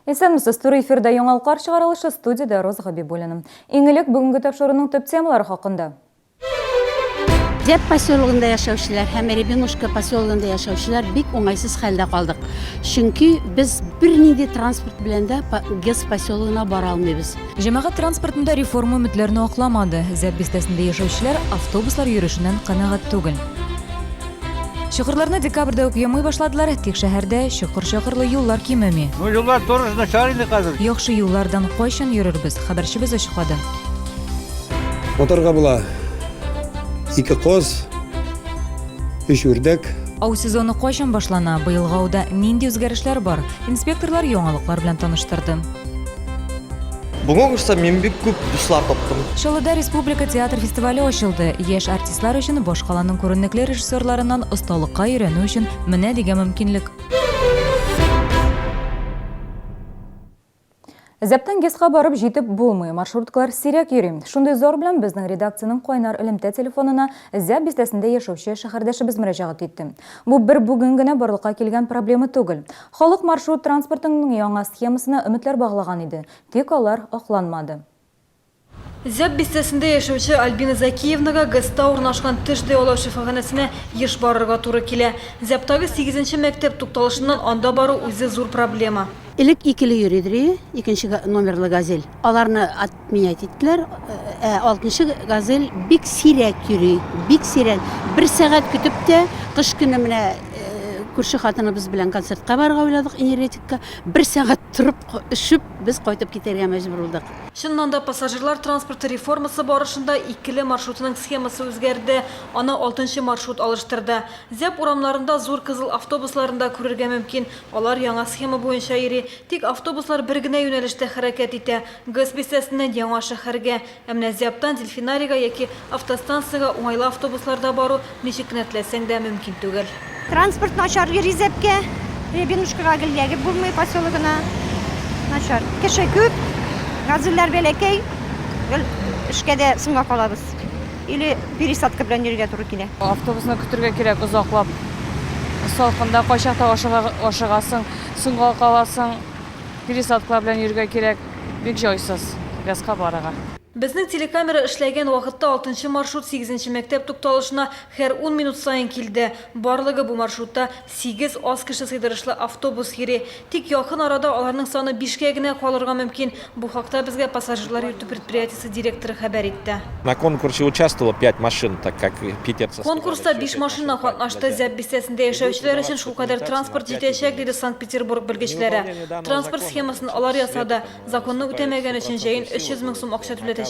Исәнмесез, туры эфирда Яңалыклар чыгарылышы, студиядә Роза Хабибуллина. Иң элек бүгенге тапшыруның төп темалары хакында. Зәп поселогында яшәүчеләр һәм Рябинушка поселогында яшәүчеләр бик уңайсыз хәлдә калдык. Чөнки без бернинди транспорт белән дә ГЭС поселогына бара алмыйбыз. Җәмәгать транспортында реформа өметләрне акламады. Зәп бистәсендә яшәүчеләр автобуслар йөрешеннән канәгать түгел. Чокырларны декабрьдә үк ямый башладылар, тик шәһәрдә чокыр-чакырлы юллар кимеми. Ну, юллар тоже начар инде хәзер. Яхшы юллардан кайчан йөрербез? Хәбәрчебез ачыклады. Моторга була ике коз, өч үрдәк. Ау сезоны кайчан башлана? Быелгы ауда нинди үзгәрешләр бар? Инспекторлар яңалыклар белән таныштырды. Бу конкурста мин бик күп дуслар таптым. Чаллыда республика театр фестивале ачылды. Яшь артистлар өчен башкаланың күренекле режиссерларыннан осталыкка өйрәнү өчен менә дигән мөмкинлек. Зәптән ГЭСка барып җитеп булмый, маршруткалар сирәк йөри. Шундый зар белән безнең редакциянең кайнар элемтә телефонына Зәп бистәсендә яшәүче шәһәрдәшебез мөрәҗәгать итте. Бу бер бүген генә барлыкка килгән проблема түгел. Халык маршрут транспортының яңа схемасына өметләр баглаган иде, тик алар акланмады. Зәб бистәсендә яшәүче Альбина Зәкиевнага ГЭСта урнашкан теш дәвалау шифаханәсенә еш барырга туры килә. Зәбтагы сигезенче мәктәп тукталышыннан анда бару үзе зур проблема. Элек икеле йөридер, икенче номерлы Газель. Аларны отменять иттеләр. Ә алтынчы Газель бик сирәк йөри, бик сирәк. Бер сәгать көтеп тә, кыш көне менә күрше хатыныбыз белән концертка барырга уйладык, Энергетикка. Бер сәгать торып, өшеп, без кайтып китәргә мәҗбүр булдык. Чыннан да, пассажирлар транспорты реформасы барышында икеле маршрутының схемасы үзгәрде, аны алтынчы маршрут алыштырды. Зяб урамнарында зур кызыл автобусларны да күрергә мөмкин, алар яңа схема буенча йөри. Тик автобуслар бер генә юнәлештә хәрәкәт итә, ГЭС бистәсеннән яңа шәһәргә. Ә менә Зябтан Дельфинарийга яки автостанциягә уңайлы автобусларда бару ничек кенә теләсәң дә мөмкин түгел. Транспорт начар йөри Зәбкә, Рябинушкага гел ягеп булмый, поселогына начар. Кеше күп, газельләр бәләкәй, гел эшкә дә соңга калабыз. Или пересадка белән йөрергә туры килә. Автобусны көтергә кирәк озаклап. Салкында кайчакта ашыгасың, соңга каласың. Пересадкалар белән йөрергә кирәк. Бик җайсыз газка барырга. Безнең телекамера эшләгән вакытта алтынчы маршрут сигезенче мәктәп тукталышына һәр ун минут саен килде. Барлыгы бу маршрутта сигез аз кеше сыйдырышлы автобус йөри. Тик якын арада аларның саны бишкә генә калырга мөмкин. Бу хакта безгә пассажирлар йөртү предприятиесе директоры хәбәр итте. На конкурсе участвовало пять машин, так как питерцы. Конкурста биш машина катнашты. Зәб бистәсендә яшәүчеләр өчен шулкадәр транспорт җитәчәк, диде Санкт-Петербург белгечләре. Транспорт схемасын алар ясады. Законны үтәмәгән өчен җәен 300 мең сум акча түләтәчәкләр.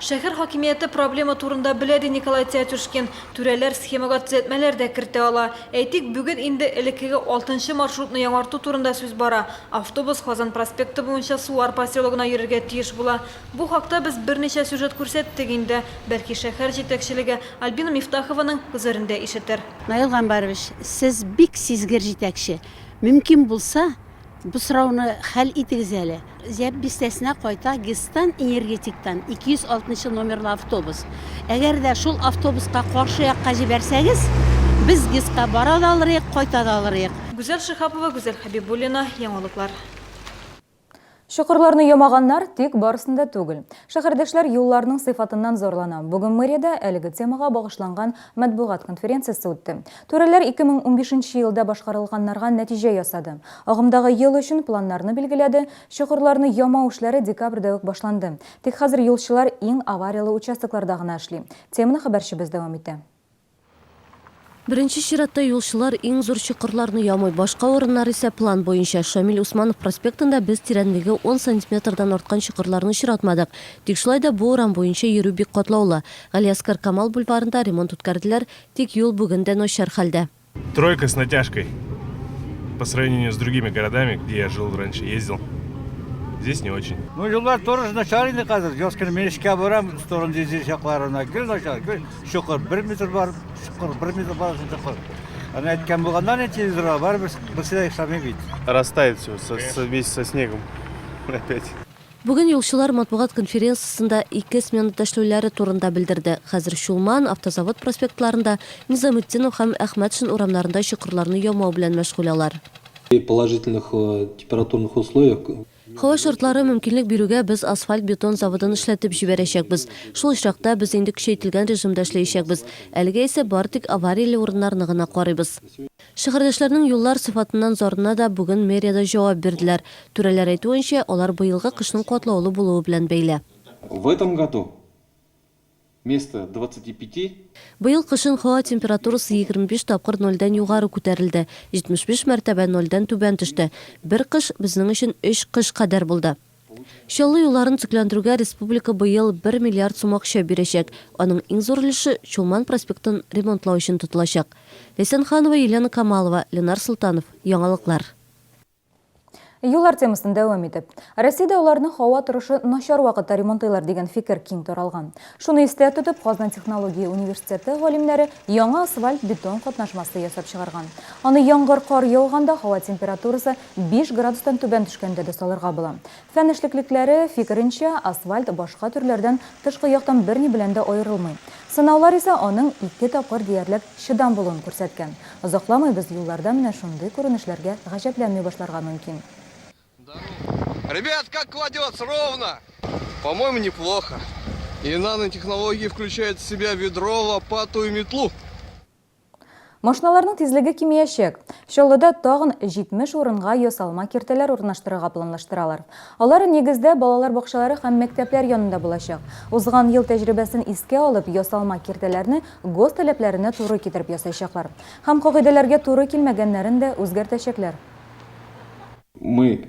Шәһәр хакимияте проблема турында белә, ди Николай Тятюшкин. Түрәләр схемага төзәтмәләр дә кертә ала. Әйтик, бүген инде элеккеге алтынчы маршрутны яңарту турында сүз бара. Автобус Казан проспекты буенча Сувар поселогына йөрергә тиеш була. Бу хакта без берничә сюжет күрсәттек инде. Бәлки шәһәр җитәкчелеге Альбина Мифтахованың гозерен дә ишетер. Наил Гамбарович, сез бик сизгер җитәкче. Мөмкин булса, Бу сорауны хәл итегез әле. Зәб бистәсенә кайта ГЭСтан, Энергетиктан 206 нчы номерлы автобус. Әгәр дә шул автобуска каршы якка җибәрсәгез, без ГЭСка бара да алырыек, кайта да алырыек. Гүзәл Шиһапова, Гүзәл Хәбибуллина, Яңалыклар. Чокырларны ямаганнар, тик барысын да түгел. Шәһәрдәшләр юлларның сыйфатыннан зарлана. Бүген мэриядә әлеге темага багышланган матбугат конференциясе үтте. Түрәләр 2015 нче елда башкарылганнарга нәтиҗә ясады. Агымдагы ел өчен планнарны билгеләде, чокырларны ямау эшләре декабрьдә үк башланды. Тик хәзер юлчылар иң аварияле участокларда гына эшли. Теманы хәбәрчебез дәвам итә. Беренче чиратта юлчылар иң зур чокырларны ямый, башка урыннар исә план буенча. Шамил Усманов проспектында без тирәнлеге ун сантиметрдан арткан чокырларны очратмадык. Тик шулай да бу урам буенча йөрү бик катлаулы. Галиәсгар Камал бульварында ремонт үткәрделәр, Тик юл бүген дә начар хәлдә. Тройка с натяжкой по сравнению с другими городами, где я жил раньше, ездил. Здесь не очень. Ну, юллар тоже начар инде хәзер. Яз көне мин эшкә барам, в сторону Дизель якларына. Гел начар, гел чокыр. Бер метр бар, чокыр, бер метр бар, чокыр. Аны әйткән булганнар инде телевизорга, барыбер берсе дә эшләми бит. Растает все со, со, вместе со снегом опять. Бүген юлчылар матбугат конференциясендә ике сменада эшләүләре турында белдерде. Хәзер Чулман, Автозавод проспектларында, Низаметдинов һәм Әхмәтшин урамнарында чокырларны ямау белән мәшгуль алар. При положительных температурных условиях. Һава шартлары мөмкинлек бирүгә без асфальт-бетон заводын эшләтеп җибәрәчәкбез. Шул очракта без инде көчәйтелгән режимда эшләячәкбез. Әлегә исә бары тик аварияле урыннарны гына карыйбыз. Шәһәрдәшләрнең юллар сыйфатыннан зарына да бүген мэриядә җавап бирделәр. Түрәләр әйтүенчә, алар быелгы кышның катлаулы булуы белән бәйле. В этом году Вместо 25. Быел кышын һава температурасы 25 тапкыр нольдән югары күтәрелде, 75 мәртәбә нольдән түбән төште. Бер кыш безнең өчен өч кыш кадәр булды. Чаллы юлларын төзекләндерүгә республика быел бер миллиард сум акча бирәчәк. Аның иң зур өлеше Чулман проспектын ремонтлау өчен тотылачак. Ләйсән Ханова, Елена Камалова, Ленар Солтанов, Яңалыклар. Юллар темасын дәвам итеп. Россиядә аларны һава торышы начар вакытта ремонтлыйлар дигән фикер киң таралган. Шуны истә тотып, Казан технология университеты галимнәре яңа асфальт-бетон катнашмасы ясап чыгарган. Аны яңгыр-кар яуганда, һава температурасы 5 градустан түбән төшкәндә дә салырга була. Фән эшлеклекләре фикеренчә, асфальт башка төрләрдән тышкы яктан берни белән дә аерылмый. Сынаулар исә аның ике тапкыр диярлек чыдам булуын күрсәткән. Озакламый без юлларда менә шундый күренешләргә гаҗәпләнми башларга мөмкин. Ребят, как кладется, ровно? По-моему, неплохо. И нанотехнологии включают в себя ведро, лопату и метлу. Машиналарның тизлеге кимиячәк. Чаллыда тагын 70 урынга ясалма киртәләр урнаштырырга планлаштыралар. Алар, нигездә, балалар бакчалары һәм мәктәпләр янында булачак. Узган ел тәҗрибәсен искә алып, ясалма киртәләрне ГОСТ таләпләренә туры китереп ясаячаклар. Һәм кагыйдәләргә туры килмәгәннәрен дә үзгәртәчәкләр. Мы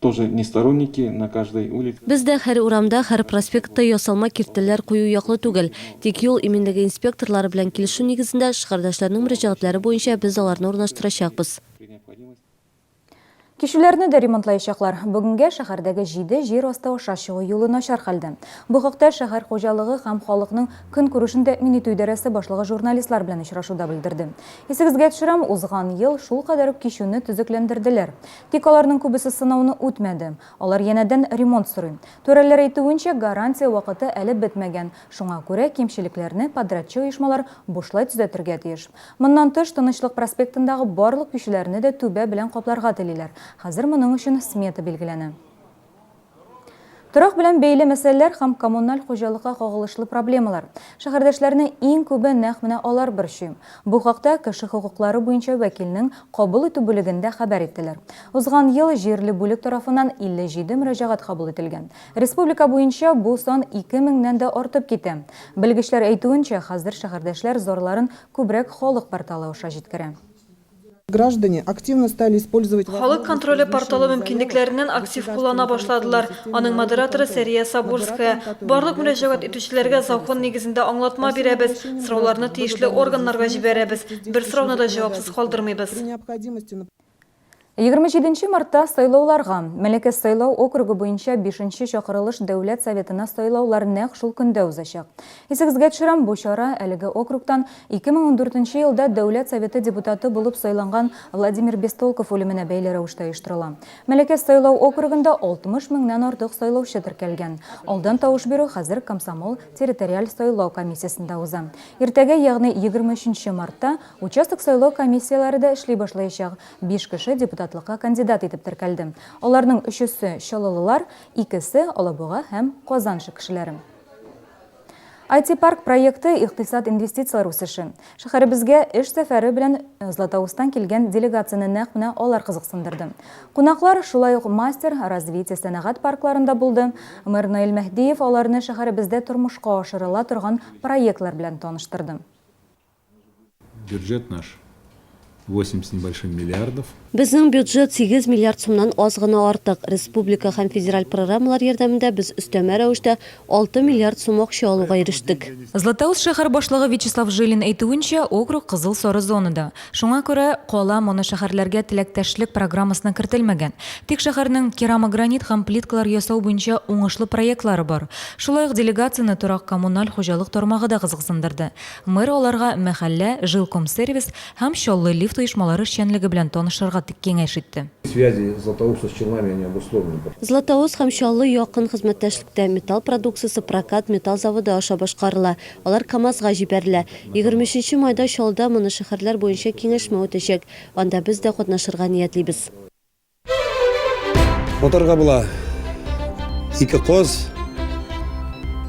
тоже не сторонники на каждой улице. Без дә һәр урамда, һәр проспектта ясалма киртәләр кую яклы түгел. Тик юл иминлеге инспекторлары белән килешү нигезендә, шәһәрдәшләрнең мөрәҗәгатьләре буенча без аларны урнаштырачакбыз. Кичүләрне дә ремонтлаячаклар. Бүгенгә шәһәрдәге җиде җир асты аша чыгу юлы начар хәлдә. Бу хакта шәһәр хуҗалыгы һәм халыкның көнкүрешен тәэмин итү идарәсе башлыгы журналистлар белән очрашуда белдерде. Исегезгә төшерәм, узган ел шулкадәр үк кичүне төзекләндерделәр. Тик аларның күбесе сынауны үтмәде. Алар янәдән ремонт сорый. Түрәләр әйтүенчә, гарантия вакыты әле бетмәгән, шуңа күрә кимчелекләрне подрядчы оешмалар бушлай төзәтергә тиеш. Моннан тыш, Тынычлык проспектындагы барлык кичүләрне дә түбә белән капларга телиләр. Хәзер моның өчен смета билгеләнә. Торак белән бәйле мәсьәләләр һәм коммуналь хуҗалыкка кагылышлы проблемалар. Шәһәрдәшләрне иң күбе нәкъ менә алар борчый. Бу хакта кеше хокуклары буенча вәкилнең кабул итү бүлегендә хәбәр иттеләр. Узган ел җирле бүлек тарафыннан 57 мөрәҗәгать кабул ителгән. Республика буенча бу сан 2 меңнән дә артып китә. Белгечләр әйтүенчә, хәзер шәһәрдәшләр зарларын күбрәк халык порталы аша җиткерә. Граждане активно стали использовать Халык контроле порталы мөмкинлекләреннән актив куллана башладылар. Аның модераторы Сәрия Сабурская. Барлык мөрәҗәгать итүчеләргә закон нигезендә аңлатма бирәбез, сорауларны тиешле органнарга җибәрәбез. Бер сорауны да җавапсыз калдырмыйбыз. 27 нче мартта сайлауларга, Мәләкәс сайлау округы буенча бишенче чакырылыш Дәүләт Советына сайлаулар нәкъ шул көндә узачак. Исегезгә төшерәм, бу чара әлеге округтан 2014 нче елда Дәүләт Советы депутаты булып сайланган Владимир Бестолков үлеменә бәйле рәвештә оештырыла. Мәләкәс сайлау округында 60 меңнән артык сайлаучы теркәлгән. Алдан тавыш бирү хәзер Комсомол территориаль сайлау комиссиясендә уза. Иртәгә, ягъни 23 нче мартта, Участок сайлау комиссияләре дә эшли башлаячак. Биш кеше депутатлыкка кандидат итеп теркәлде. Аларның өчесе, чаллылылар, икесе, Алабуга һәм Казан кешеләре. IT-парк проекты, икътисад инвестицияләр үсеше. Шәһәребезгә эш сәфәре белән Златоусттан килгән делегацияне нәкъ менә алар кызыксындырды. Кунаклар шулай ук Мастер, Развитие сәнәгать паркларында булды. Мэр Наил Мәһдиев аларны шәһәребездә тормышка ашырыла торган проектлар белән таныштырды. Бюджет наш 8 с небольшим миллиардов. Безнең бюджет 8 миллиард сумнан аз гына артык. Республика һәм федераль программалар ярдәмендә без өстәмә рәвештә 6 миллиард сум акча алуга ирештек. Златоуст шәһәр башлыгы Вячеслав Жилин әйтүенчә, округ кызыл-сары зонада. Шуңа күрә кала моношәһәрләргә теләктәшлек программасына кертелмәгән. Тик шәһәрнең керамогранит һәм плиткалар ясау буенча уңышлы проектлары бар. Шулай ук делегацияне торак-коммуналь хуҗалык тармагы да кызыксындырды. Мэр аларга Мәхәллә, Жилкомсервис һәм Чаллы лифт оешмалары эшчәнлеге белән танышырга тырышырга киңәш итте. Связи Златоуста с Челнами они обусловлены. Златоуст һәм Чаллы якын хезмәттәшлектә, металл продукциясе Прокат металл заводы аша башкарыла, алар КАМАЗга җибәрелә. 23 нче майда Чаллыда моношәһәрләр буенча киңәшмә үтәчәк, анда без дә катнашырга ниятлибез. Атарга була ике каз,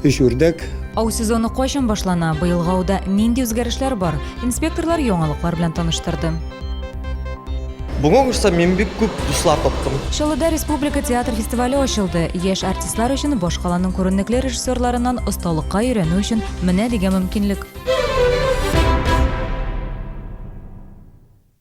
өч үрдәк. Ау сезоны кайчан башлана? Быелгы ауда нинди үзгәрешләр бар? Инспекторлар яңалыклар белән таныштырды. Бүген курста мин бик күп дуслар таптым. Чаллыда республика театр фестивале ачылды. Яшь артистлар өчен башкаланың күренекле режиссерларыннан осталыкка өйрәнү өчен менә дигән мөмкинлек.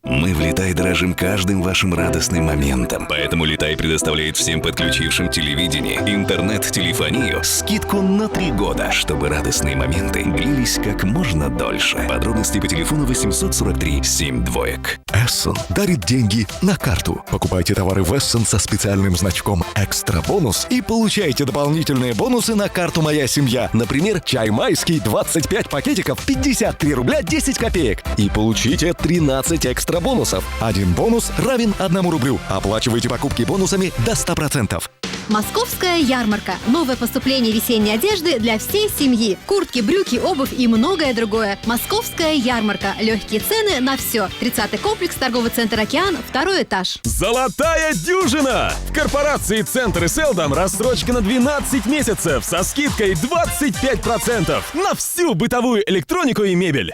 Мы в Летай дорожим каждым вашим радостным моментом. Поэтому Летай предоставляет всем подключившим телевидение, интернет, телефонию скидку на три года, чтобы радостные моменты длились как можно дольше. Подробности по телефону 843 7 двоек. Эссен дарит деньги на карту. Покупайте товары в Эссен со специальным значком «Экстра бонус» и получайте дополнительные бонусы на карту «Моя семья». Например, чай майский 25 пакетиков 53 рубля 10 копеек. И получите 13 экстра бонусов. Один бонус равен 1 рублю. Оплачивайте покупки бонусами до 100%. Московская ярмарка. Новое поступление весенней одежды для всей семьи. Куртки, брюки, обувь и многое другое. Московская ярмарка. Легкие цены на все. 30-й комплекс, торговый центр «Океан», второй этаж. Золотая дюжина! В корпорации «Центр» и «Селдом» рассрочка на 12 месяцев со скидкой 25% на всю бытовую электронику и мебель.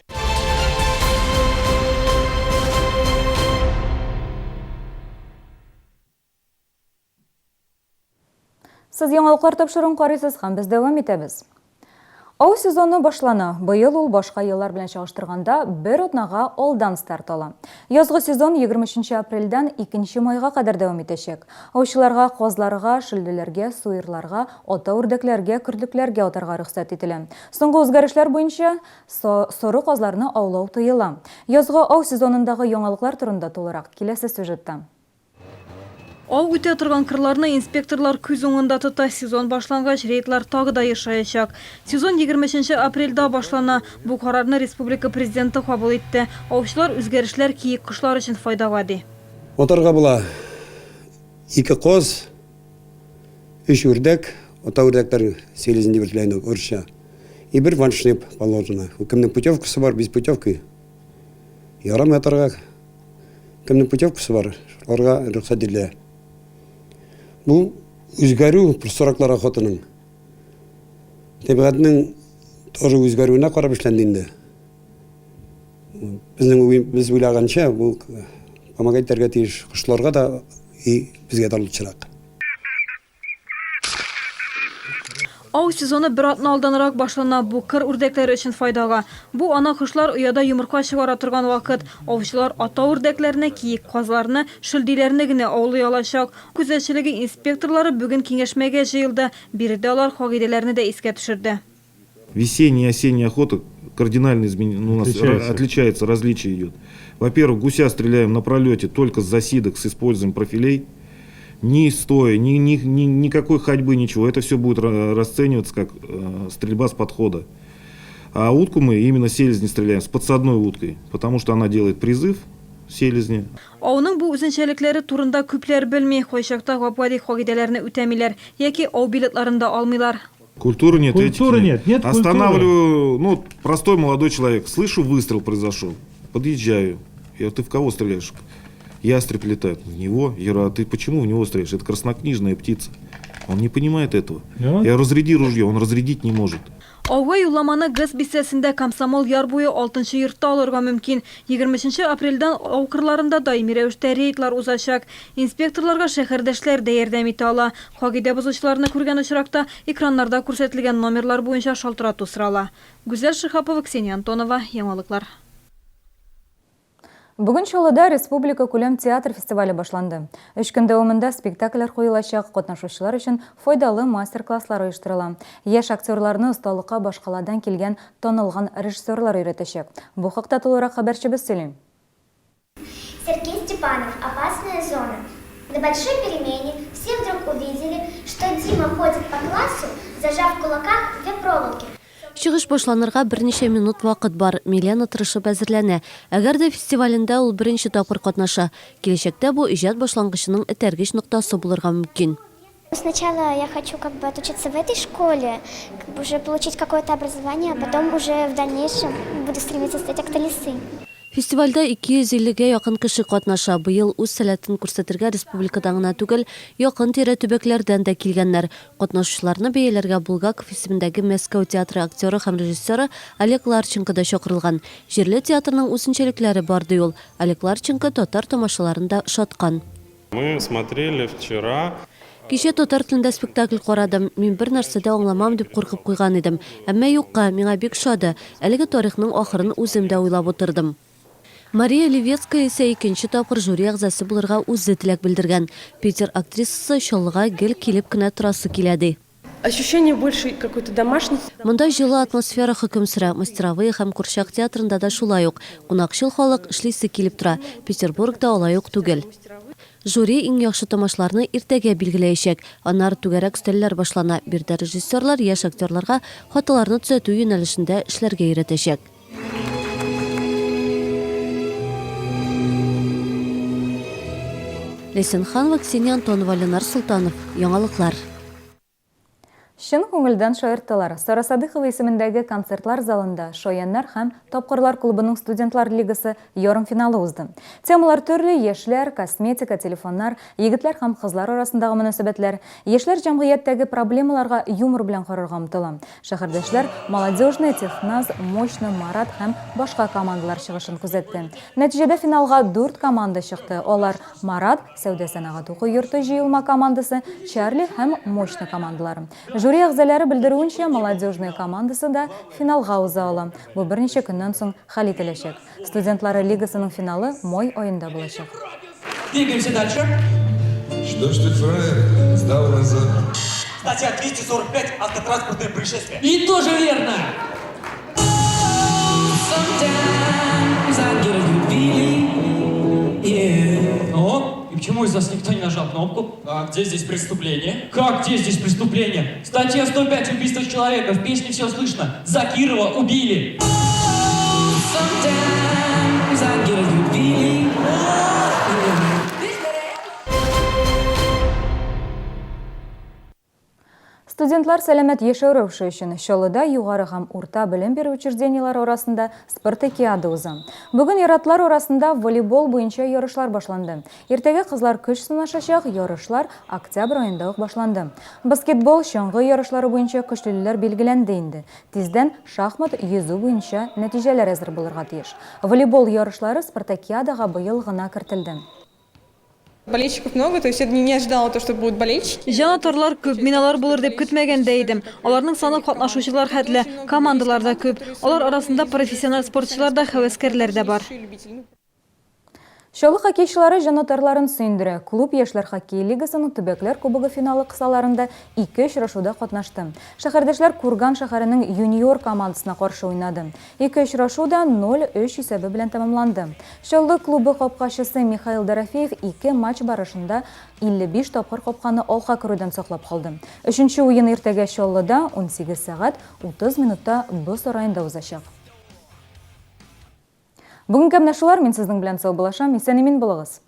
Сез яңалыклар тапшыруын карыйсыз һәм без дәвам итәбез. Ау сезоны башлана. Быел ул башка еллар белән чагыштырганда бер атнага алдан старт ала. Язгы сезон 23 апрельдән 2 майга кадәр дәвам итәчәк. Аучыларга казларга, шөлделәргә, суерларга, ата үрдәкләргә, көрдлекләргә атарга рөхсәт ителә. Соңгы үзгәрешләр буенча соры казларны аулау тыела. Язгы ау сезонындагы яңалыклар турында тулырак киләсе сюжетта. Ау үтә торган кырларны инспекторлар күз уңында тота. Сезон башлангач, рейдлар тагы да ешаячак. Сезон 23 нче апрельдә башлана. Бу карарны республика Президенты кабул итте. Аучылар үзгәрешләр киек кошлар өчен файдага, ди. Атарга була ике каз, өч үрдәк, ата үрдәкләр селезень дип әйтелә инде урысча, и бер ваншнеп положено. Кемнең путевкасы бар, без путевки ярамый атарга. Кемнең путевкасы бар, шуларга рөхсәт ителә. Бу үзгәрү сроклары хатының. Табигатьнең тоже үзгәрүенә карап эшләнде инде. Безнең без уйлаганча, бу помогать итәргә тиеш кошларга да и безгә дә лучшерак. Ау сезоны бер атна алданрак башлана, бу кыр үрдәкләре өчен файдага. Бу ана кошлар ояда йомырка чыгара торган вакыт. Аучылар ата үрдәкләрне, киек казларны, шөлдиләрне генә аулый алачак. Күзәтчелеге инспекторлары бүген киңәшмәгә җыелды. Биредә алар кагыйдәләрне дә искә төшерде. Весенняя и осенняя охота кардинально измен... ну, у нас отличается. отличается, различие идет. Во-первых, гуся стреляем на пролете только с засидок, с использованием профилей. Ни стоя, ни, ни, ни, никакой ходьбы, ничего. Это все будет расцениваться как э, стрельба с подхода. А утку мы именно селезни стреляем с подсадной уткой, потому что она делает призыв селезни. Ауның бу үзенчәлекләре турында күпләр белми, кайчакта гап-гади кагыйдәләрне үтәмиләр яки ау билетларын да алмыйлар. Культуры нет, Культуры этики нет, нет Останавливаю, культуры. ну, простой молодой человек. Слышу, выстрел произошел. Подъезжаю. Я говорю, ты в кого стреляешь? Ястреб летает. В него. Я говорю, а ты почему в него стреляешь? Это краснокнижная птица. Он не понимает этого. Да? Я говорю, разряди ружье. Он разрядить не может. Ауга юлламаны ГЭС бистәсендә Комсомол яр буе 6 нчы йортта алырга мөмкин. 23 нче апрельдән ау кырларында даими рәвештә рейдлар узачак. Инспекторларга шәһәрдәшләр дә ярдәм итә ала. Кагыйдә бозучыларны күргән очракта, экраннарда күрсәтелгән номерлар буенча шалтырату сорала. Гүзәл Шиһапова, Ксения Антонова, Яңалыклар. Бүген Чаллыда республика күләм театр фестивале башланды. Өч көн дәвамында спектакльләр куелачак, катнашучылар өчен файдалы мастер-класслар оештырыла. Яшь актерларны осталыкка башкаладан килгән танылган режиссерлар өйрәтәчәк. Бу хакта тулырак хәбәрчебез сөйли. Сергей Степанов, Опасная зона. На большой перемене все вдруг увидели, что Дима ходит по классу, зажав в кулаках две проволоки. Чыгыш башланырга берничә минут вакыт бар. Милена тырышып әзерләнә. Әгәр дә фестивалендә ул беренче тапкыр катнаша. Киләчәктә бу иҗат башлангычының этәргеч ноктасы булырга мөмкин. Сначала я хочу как бы отучиться в этой школе, как бы уже получить какое-то образование, а потом уже в дальнейшем буду стремиться стать актрисой. Фестивальдә 250 гә якын кеше катнаша. Быел үз сәләтен күрсәтергә республикадан гына түгел, якын-тирә төбәкләрдән дә килгәннәр. Катнашучыларны бәяләргә Булгаков исемендәге Мәскәү театры актеры һәм режиссеры Олег Ларченко да чакырылган. Җирле театрның үзенчәлекләре бар, ди ул. Олег Ларченко татар тамашаларын да ошаткан. Мы смотрели вчера. Кичә татар телендә спектакль карадым. Мин бер нәрсә дә аңламам дип куркып куйган идем. Әмма юкка, миңа бик ошады. Әлеге тарихның ахырын үзем дә уйлап утырдым. Мария Левецкая исә икенче тапкыр жюри әгъзасы булырга үзе теләк белдергән. Питер актрисасы Чаллыга гел килеп кенә торасы килә, ди. Ощущение больше какой-то домашности. Монда җылы атмосфера хөкем сөрә. Мастеровые һәм Курчак театрында да шулай ук. Кунакчыл халык, эшлисе килеп тора. Петербургта алай ук түгел. Жюри иң яхшы тамашаларны иртәгә билгеләячәк. Аннары түгәрәк өстәлләр башлана. Биредә режиссерлар яшь актерларга хаталарны төзәтү юнәлешендә эшләргә өйрәтәчәк. Ләйсән Ханова, Ксения Антонова, Ленар Солтанов. Яңалыклар. Чын күңелдән шаярттылар. Сара Садыхова исемендәге концертлар залында Шаяннар һәм Тапкырлар клубының студентлар лигасы ярымфиналы узды. Темалар төрле, яшьләр, косметика, телефоннар, егетләр һәм кызлар арасындагы мөнәсәбәтләр. Яшьләр җәмгыятьтәге проблемаларга юмор белән карарга омтыла. Шәһәрдәшләр Молодежный, Техназ, Мощный, Марат һәм башка командалар чыгышын күзәтте. Нәтиҗәдә финалга дүрт команда чыкты. Алар, Марат, сәүдә-сәнәгать уку йорты җыелма командасы, Чарли һәм Мощный командалары. Жюри әгъзалары белдерүенчә, Молодежный командасы да финалга уза ала. Бу берничә көннән соң хәл ителәчәк. Студентлары лигасының финалы май аенда булачак. Двигаемся дальше. Что ж ты, фраер, сдал назад? Статья 245 «Автотранспортное происшествие». И тоже верно! Ну, и почему из вас никто не нажал кнопку? А где здесь преступление? Как где здесь преступление? Статья 105 «Убийство человека». В песне все слышно. Закирова убили. Студентлар сәламәт яшәү рәвеше өчен Чаллыда югары һәм урта белем бирү учреждениеләре арасында спартакиада уза. Бүген ир-атлар арасында волейбол буенча ярышлар башланды. Иртәгә кызлар көч сынашачак, ярышлар октябрь аенда ук башланды. Баскетбол, чаңгы ярышлары буенча көчлелеләр билгеләнде инде. Тиздән шахмат, йөзү буенча нәтиҗәләр әзер булырга тиеш. Волейбол ярышлары спартакиадага быел гына кертелде. Болельщиков много, то есть я не ожидала то, что будут болельщики. Җанатарлар күп, мин алар булыр дип көтмәгән дә идем. Аларның саны катнашучылар хәтле, командалар да күп. Алар арасында профессиональ спортчылар да, һәвәскәрләр дә бар. Чаллы хоккейчылары җанатарларын сөендерә. Клуб яшьләр хоккей лигасының төбәкләр кубогы финалы кысаларында ике очрашуда катнашты. Шәһәрдәшләр Курган шәһәренең Юниор командасына каршы уйнады. Ике очрашу да 0, 3 исәбе белән тәмамланды. Чаллы клубы капкачысы Михаил Дорофеев ике матч барышында 55 тапкыр капканы алка керүдән саклап калды. Өченче уен иртәгә Чаллыда 18 сәгать 30 минутта Боз сараенда узачак. Бүгенгә менә шулар, мин сезнең белән саубуллашам, исән-имин булыгыз!